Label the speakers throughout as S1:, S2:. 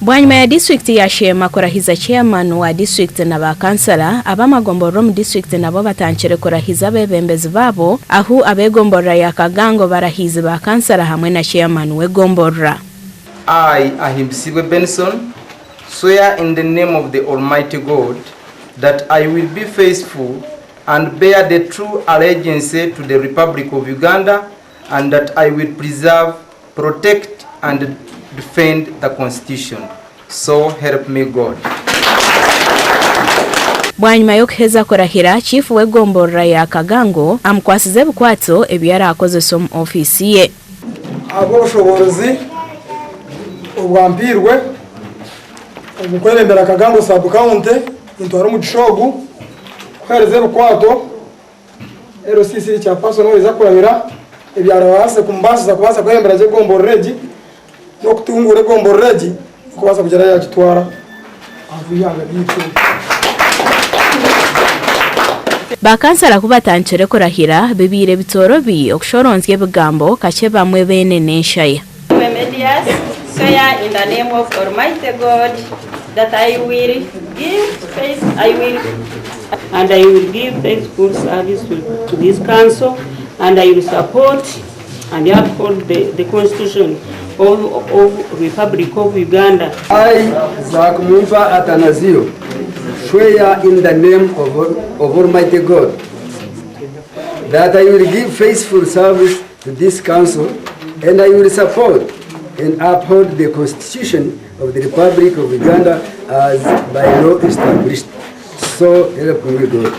S1: Bwanyima ya disiturikiti ya Sheema kurahiza Chairman wa disiturikiti na ba kansala, ab'amagomborora omu disiturikiti nabo batandikire kurahiza abeebembezi baabo ahu ab'egomborora ya Kagango barahiize ba kansala hamwe na Chairman w'egomborora.
S2: I, Ahimbisibwe Benson, swear in the name of the Almighty God that I will be faithful and bear the true allegiance to the Republic of Uganda and that I will preserve, protect and defend the Constitution. So help me God.
S1: Bwanyima y'okuheza kurahira, Chiifu w'egomborora ya Kagango amukwasize ebikwatso ebi araakozese omu ofiisi ye.
S3: Ahabw'obushoboorozi obwampairwe omu kwebembera Kagango Sub County, nintwara omugisha ogu kuheereza ebikwato LCC Chairperson owaija kurahira ebyarabaase kumubaasisa kubaasa kwebembera gye egomborora egi n'okutunguura egomborora egi n'okubaasa kugira yaagitwara ahabw'eihanga ryaitu.
S1: Ba kansara ku batandikire kurahira, bibaire bitoorobi okushoronzya ebigambo kakye bamwe beene n'enshaya.
S4: Remedious, swear in the name of Almighty God that I will give faith, I will
S5: and I will give faithful service to, to this council and I will support and uphold the, the constitution of, of Republic of Uganda.
S6: I, Zack Mumfa Atanasio, swear in the name of, of Almighty God that I will give faithful service to this council and I will support and uphold the Constitution of the Republic of Uganda as by law established. So help me God.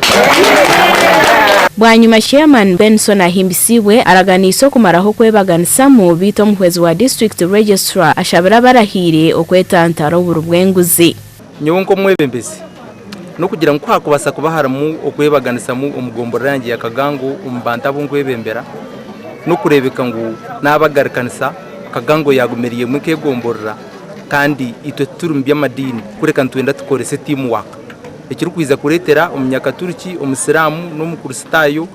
S1: Bwanyima Chairman Benson Ahimbisibwe araganiise okumaraho okwebaganisamu beitu omuhwezi wa District Registrar ashabire abarahiire okwetantara oburi bw'enguzi.
S2: Nyowe nk'omwebembezi, n'okugira ngu ku hakubaasa kuba harimu okwebaganisamu omu gomborora yangye ya Kagango omu bantu abu nkwebembera, n'okureebeka ngu naabagarikanisa Kagango yaaguma eri emwe nk'egomborora kandi itwe tituri mu by'amadiini kureka nitwenda tukorese team work ekirikwija kureetera omunyakaturiki, omusiraamu n'omukristaayo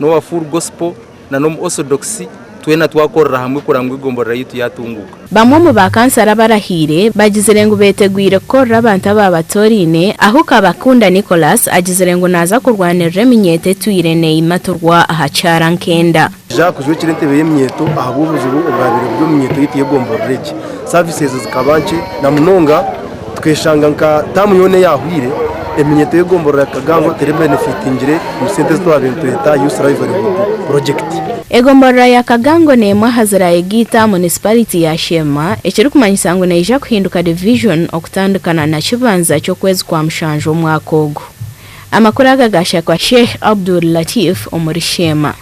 S2: n'owa full gospel na n'omu Orthodox twena twakorera hamwe kureba ngu egomborora yaitu yatunguuka.
S1: Bamwe omu ba kansara abarahiire bagizire ngu betegwire kukorera abantu abaabatoraine ahu Kabakunda Nicholas agizire ngu naaza kurwanirira eminyeeto etwire neyimaturwa aha kyaro Nkenda.
S7: Naija kujwekyera entebe y'eminyeeto ahabw'obuzibu obwabaire buri omu minyeeto yaitu y'egomborora egi. Services zikaba nkye na munonga tukeshanga nka taamu yoona eyaahweire eminyeeto y'egomborora ya Kagango teribenefitingire omu sente ezi twabaire nitweta Youth Livelihood Project.
S1: Egomborora ya Kagango n'emwe aha ziraayegaita aha munisipariti ya Sheema ekirikumanyisa ngu neija kuhinduka division okutandikana na Kibanza ky'okwezi kwa mushanju omwaka ogu. Amakuru aga gaashakwa Sheikh Abdul Latif omuri Sheema.